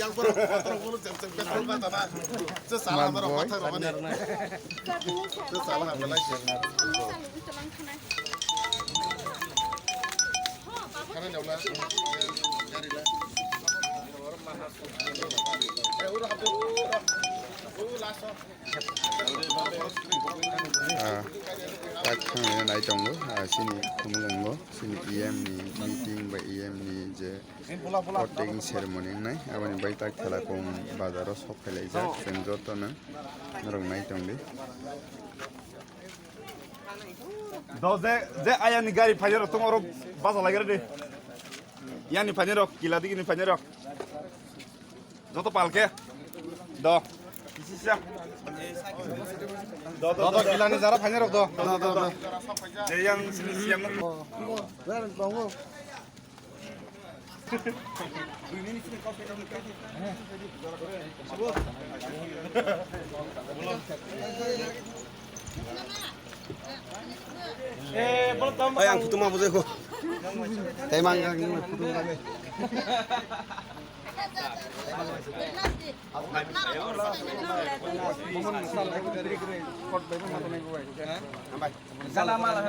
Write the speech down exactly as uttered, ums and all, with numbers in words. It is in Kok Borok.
Ah, tak thangna nai tongo, ah, sini khumulwngo, sini E M ni meeting ba E M ni je pot taking ceremony wngnai, aboni bai tak thela kong bazar o sok phailaijak, chwng jotono norok nai tongdi. Do je, je ayani gari phairok tong oro bacha lagere de. Yani phairok, kila digini phairok. Joto palke. Do. Kisisa. Do, do, do, do. Kilani jara phairok do. Do, do, do. Je yang sini siang. Oi, ang phutu ma bujai ko. Tei mang ang phutu ma. Gala mala.